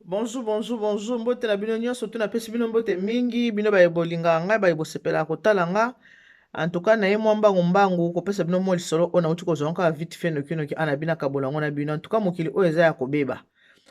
Bonjour, bonjour, bonjour. Mbote na bino nyonso, to napesi bino mbote mingi, bino baye bolingaka ngai, baye bosepelaka kotala nga. En tout cas, naye mwa mbangu mbangu kopesa bino mwa lisolo oyo nauti kozwa yango kaka vite fait noki noki ana bino akabola yango na bino. En tout cas, mokili oyo eza ya kobeba.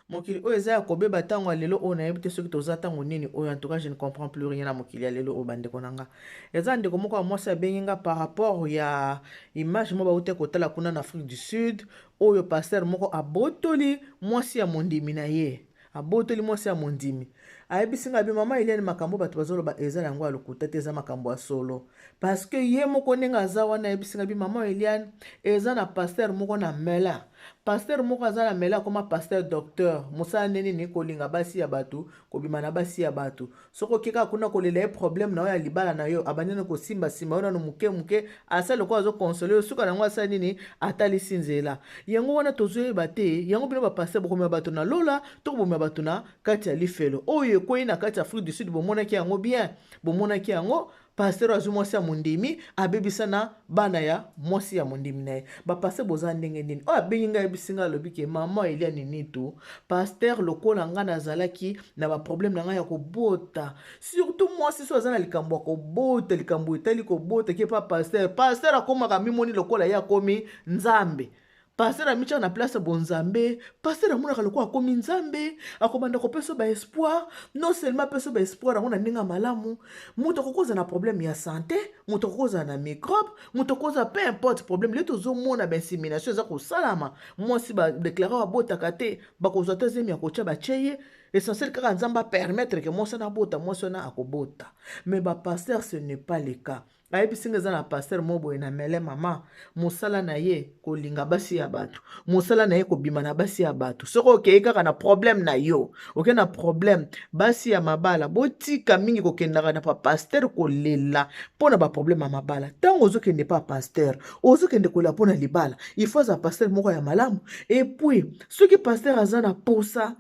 Mokili oyo eza ya kobeba ntango ya lelo oyo nayebi te soki toza ntango nini oyo. En tout cas, je ne comprends plus rien na mokili ya lelo oyo bandeko na nga. Eza ndeko moko ya mwasi abengi nga par rapport ya image moko bauti kotala kuna na Afrique du Sud oyo pasteur moko abotoli mwasi ya mondimi na ye. Abotoli mwasi ya mondimi. Ayebisi nga bi mama Eliane makambo bato bazoloba eza yango ya lokuta te, eza makambo ya solo. Parce que ye moko ndenge aza wana ayebisi nga bi mama Eliane eza na pasteur moko na Melun. Pasteur moko aza na Melun akoma pasteur docteur. Mosala nde nini kolinga basi ya bato, kobima na basi ya bato. Soki oke kaka kuna kolela ye problème na yo ya libala na yo, abandi nanu kosimba simba yo nanu moke moke, asali lokola azo consoler yo, suka na yango asali nini? Atalisi nzela. Yango wana tozoyeba te, yango bino ba pasteur bokomema bato na lola to kobomema bato na kati ya lifelo. Oyo ekwei na kati ya Afrique du Sud bomonaki yango bien, bomonaki yango. Pasteur azwi mwasi ya mondimi, abebisa na bana ya mwasi ya mondimi na ye. Ba pasteur boza ndenge nini? Oyo abengi ngai ayebisi ngai alobi ke mama Eliane Nitu, pasteur lokola ngai nazalaki na ba problème na ngai ya kobota, surtout mwasi so aza na likambo ya kobota, likambo etali kobota ke pa pasteur, pasteur akomaka mimoni lokola ye akomi Nzambe. Pasteur amityaka na place ya bonzambe, pasteur amonaka lokola akomi nzambe, akobanda kopesa ba espoir, non seulement apesa ba espoir yango na ndenge ya malamu. Moto akoki kozala na problème ya santé, moto akoki kozala na microbe, moto akoki kozala peu importe problème. Lelo tozomona ba insémination eza kosalama, mwasi ba déclare abotaka te, bakozwa te zemi ya kotya batie ye, essentiel kaka nzambe apermettre ke mwasi wana abota, mwasi wana akobota. Mais ba pasteur ce n'est pas le cas. Ayebisi nga eza na pasteur moko boye na mele mama, mosala na ye kolinga basi ya bato, mosala na ye kobima na basi ya bato. Soki okei kaka na problème na yo, okei na problème, basi ya mabala botika mingi kokendaka na pa pasteur kolela mpo na ba problème ya mabala. Ntango ozokende pa pasteur, ozokende kolela mpo na libala, il faut aza pasteur moko ya malamu. Et puis soki pasteur aza na posa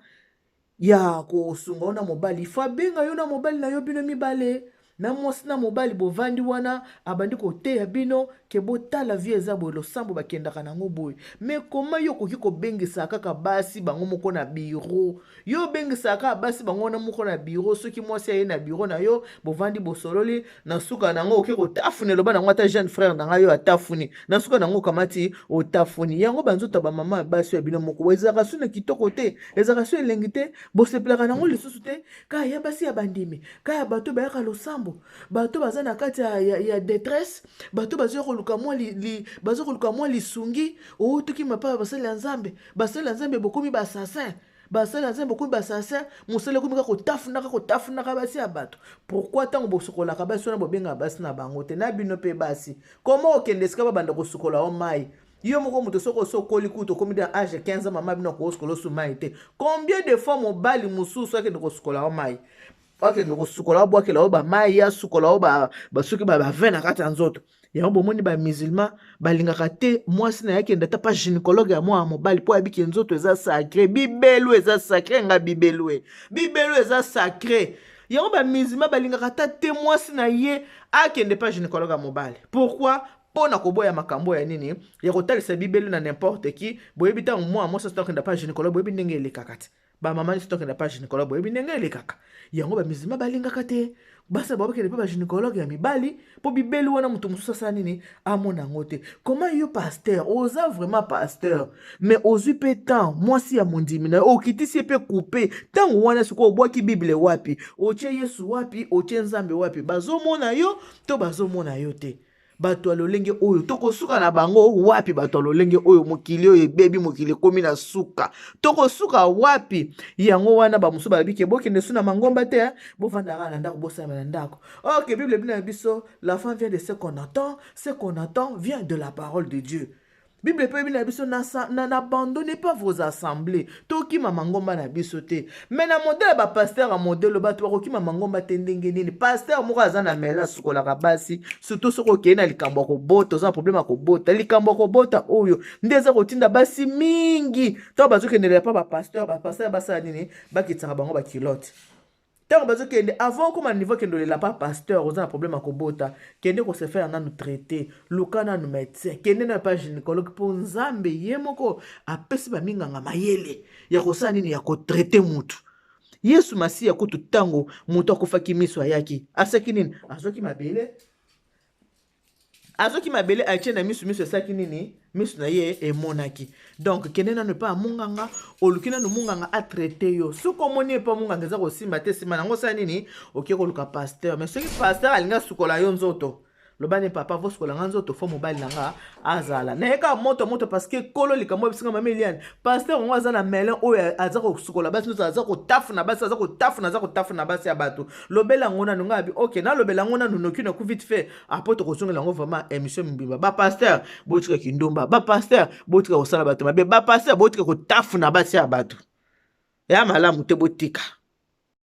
ya kosunga yo na mobali, il faut abenga yo na mobali na yo, bino mibale na mwasi na mobali bovandi wana, abandi koteya bino ke botala vie eza boye, losambo bakendaka nango boye. Mais koma yo okoki kobengisa kaka basi bango moko na bureau? Yo obengisaka kaka basi bango wana moko na bureau. Soki mwasi aye na bureau na yo, bovandi bosololi, na suka nango okoki kotafuni, eloba nango ata jeune frère na ngai oyo atafuni, na suka nango okamati otafuni yango. Banzoto ya bamama ya basi ya bino moko ezalaka su na kitoko te, ezalaka su elengi te, bosepelaka nango lisusu te. Kaka ya basi ya bandimi, kaka ya bato bayaka losambo, bato baza na kati ya détresse, bato bazo koluka mwa bazo koluka mwa lisungi. Outuki mapa ya basali ya Nzambe, basali ya Nzambe bokomi ba assassin, basali ya Nzambe bokomi ba assassin. Mosali ekomi kaka kotafunaka, kotafunaka basi ya bato. Pourquoi ntango bosokolaka basi wana bobengaka basi na bango te? Na bino mpe basi, koma okende esika babanda kosukola yo mai, yo moko moto soki osokoli kutu okomi na age 15 ans, mama bino akosukola osu mai te. Combien de fois mobali mosusu akende kosukola yo mai, akende kosukola, abwakela yo bamai, asukola yo basuki bavin na kati ya nzoto yango? Bomoni bamusulman balingaka te mwasi na ye akende ata pa gynécologue ya mwana mobali, mpo ayebiki nzoto eza sacré, bibelu eza sacré. Nga bibelu e bibelu eza sacré. Yango bamusulman balingaka ata te mwasi na ye akende pa gynécologue ya mobali. Pourquoi? Mpo na koboya makambo ya nini ya kotalisa bibelu na n'importe qui. Boyebi ntango mwana mwasi akenda pa gynécologue, boyebi ndenge elekaka te. Bamama nyonso tokenda pa gynécologue, boyebi ndenge elekaka yango. Bamusulman balingaka te basi bakende mpe bagynécologue ya mibali, mpo bibeli wana moto mosusu asala nini amona yango te. Koma yo pasteur, oza vraiment pasteur, mais ozwi mpe temps mwasi ya mondimi na yo, okitisi ye mpe coupe. Ntango wana sikoyo obwaki Bible wapi? Otie Yesu wapi? Otie Nzambe wapi? Bazomona yo to bazomona yo te? Bato ya lolenge oyo tokosuka na bango wapi? Bato ya lolenge oyo, mokili oyo ebebi, mokili ekomi na suka, tokosuka wapi? Yango wana bamosusu balobi ke bokende su na mangomba te, bovandaka na ndako, bosalama na ndako. Ok, Bible ebina na biso: la femme vient de ce qu'on entend, ce qu'on entend vient de la parole de Dieu. Bible mpe eyebi na biso: n'abandonnez pas vos assemblées. Tokima mangomba na biso te, mais na modèle ya bapasteur ya modèle, bato bakokima mangomba te ndenge nini? Pasteur moko aza na mele, asukolaka basi, surtout soki okei na likambo ya kobota, oza na problème ya kobota. Likambo ya kobota oyo nde eza kotinda basi mingi, ntango bazokendela pa bapasteur, bapasteur basala nini? Bakitisaka bango bakilote. Ntango bazokende, avant okóma niveau kende olela pa pasteur, oza na problème ya kobota, kende kose faire nanu traiter, luka nanu médecin, kende nanu pa gynécologue, mpo Nzambe ye moko apesi baminganga mayele ya kosala nini? Ya kotraiter mutu. Yesu Masiya kutu ntango moto akufaki miso ayaki, asaki nini? Azwaki mabele, azwaki mabele atie na miso, miso esalaki nini? Miso na ye emonaki. Donc kende nano epai ya monganga, oluki nano monganga atraite yo. Soki omoni epai monganga eza kosimba te, nsima nango osala nini? Oke koluka pasteur. Mais soki pasteur alingi asukola yo nzoto, loba ne papa, vosukola nga nzoto, fo mobali na nga azala naye kaka moto moto, parce que kolo likambo abisinga mama Eliane, pasteur yango aza na melin oyo aza kosukola basi nyonso, aza kotafuna basi, aza kotafuna, aza kotafuna basi ya bato. Lobela yango nanu ngai abi ok, nalobela yango nanu noki noku vite fait, apo tokozongela yango vraiment émission mobimba. Bapasteur, botika kindumba. Bapasteur, botika kosala bato mabe. Bapasteur, botika kotafuna basi ya bato ya malamu te, botika.